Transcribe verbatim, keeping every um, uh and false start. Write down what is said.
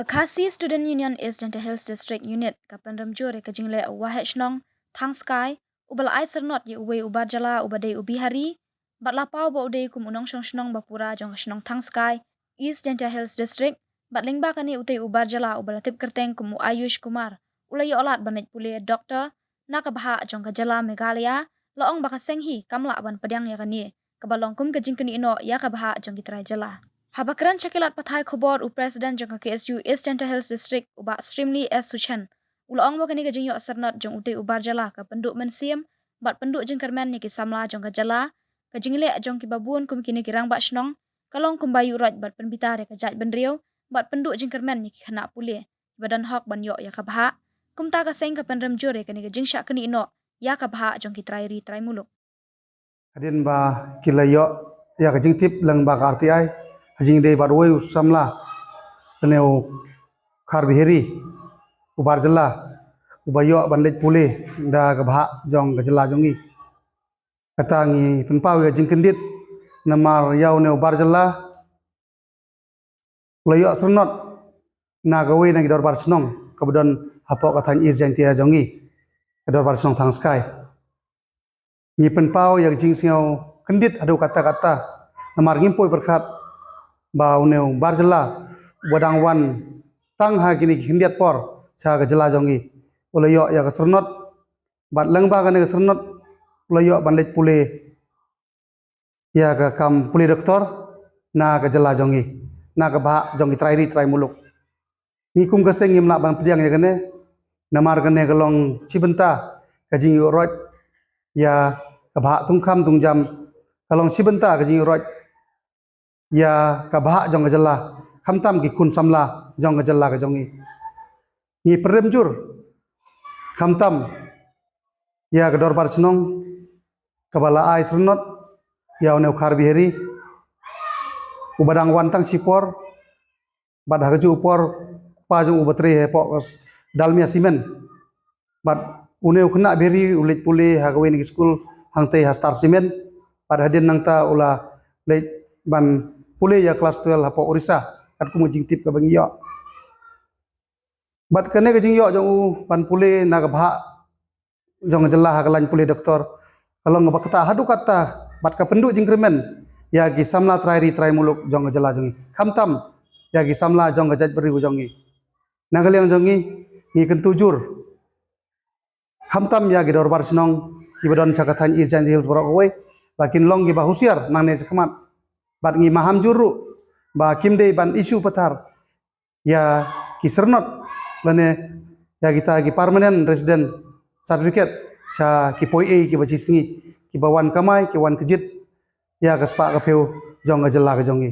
Khasi Student Union East Jaintia Hills District Unit ka pynrem jur ïa ka jingleh u Waheh Shnong Thangskai, uba la ai syrnod ïa uwei u bar jylla uba dei u Bihari, bad la paw ba u dei kum u nongshong shnong ba pura jong ka shnong Thangskai, East Jaintia Hills District, bad lyngba kane utei u bar jylla uba la tip kyrteng kum u Ayush Kumar, u la ïoh lad ban leit pule doctor na ka bhah jong ka jylla Meghalaya, la ong ba ka seng hi kam lah ban pdiang ïa kane, kaba long kum ka jingkynnoh ïa ka bhah jong ki trai jylla. Haba kren sha ki lad pathai khubor u President jong ka K S U East Jaintia Hills District u Bah Shrimli S Suchen, u la ong ba kane ka jingïoh syrnod jong utei u bar jylla ka pynduh mynsiem bad pynduh jingkyrmen ïa ki samla jong ka jylla, ka jingleh jong kiba bun kum kine ki rangbah shnong ka long kumba ïuh roit bad pynbitar ïa ka jaitbynriew bad pynduh jingkyrmen ïa ki khynnah pule kiba don hok ban ïoh ïa ka bhah. Kumta ka seng ka pynrem jur ïa kane ka jingshah kynnoh ïa ka bhah jong ki trai ri trai muluk. Hadien ba ki la ïoh ïa ka jingtip lyngba ka R T I ha jingïadei bad uwei u samla, une u Khar Bihari, u bar jylla, uba ïoh ban leit pule da ka bhah jong ka jylla jong ngi. Kata ngi pynpaw ïa ka jingkyndit namar ïa une u bar jylla u la ïoh syrnod na kawei na ki dorbar shnong kaba don hapoh ka thaiñ East Jaintia jong ngi, ka dorbar shnong Thangskai. Ngi pynpaw ïa ka jingsngew kyndit haduh katta katta namar ngim poi pyrkhat ba une u bar jylla uba dang wan tang ha kine ki khyndiat por sha ka jylla jong ngi, u la ïoh ïa ka syrnod, bad lyngba kane ka syrnod u la ïoh ban leit pule ïa ka kam pule doktor na ka jylla jong ngi, na ka bhah jong ki trai ri trai muluk. Ngi kum ka seng ngim lah ban pdiang ïa kane namar kane ka long shi bynta ka jingïuh roit ïa ka bhah tungkham tungjam, ka long shi bynta ka jingïuh roit ïa ka bhah jong ka jylla, khamtam ki khun samla jong ka jylla ka jong ngi. Ngi pynrem jur khamtam ïa ka dorbar shnong kaba la ai syrnod ïa une u Khar Bihari uba dang wan tang shi por, bad ha kajuh u por kpa jong u ba trei hapoh Dalmia Cement. Bad une u khynnah Bihari u leit pule ha kawei na ki skul hangtei ha Star Cement. Bad hadien nangta u la leit ban pule ïa klas twelve hapoh Orissa, katkum ka jingtip kaba ngi ïoh. Bad kane ka jingïoh jong u ban pule na ka bhah jong ka jylla ha ka lain pule doktor ka long kaba ktah haduh katta bad ka pynduh jingkyrmen ïa ki samla trai ri trai muluk jong ka jylla jong ngi, khamtam ïa ki samla jong ka jaitbynriew jong ngi. Na ka liang jong ngi, ngi kyntu jur khamtam ïa ki dorbar shnong kiba don sha ka thaiñ East Jaintia Hills baroh kawei ba kin long kiba husiar nangne shakhmat. Bad ngi maham jur ruh ba kim dei ban issue pathar ïa ki syrnod lane ïa kita ki permanent resident certificate sha ki poi ei kiba shi sngi, kiba wan kamai, ki wan kjit ïa ka spah ka phew jong ka jylla ka jong ngi.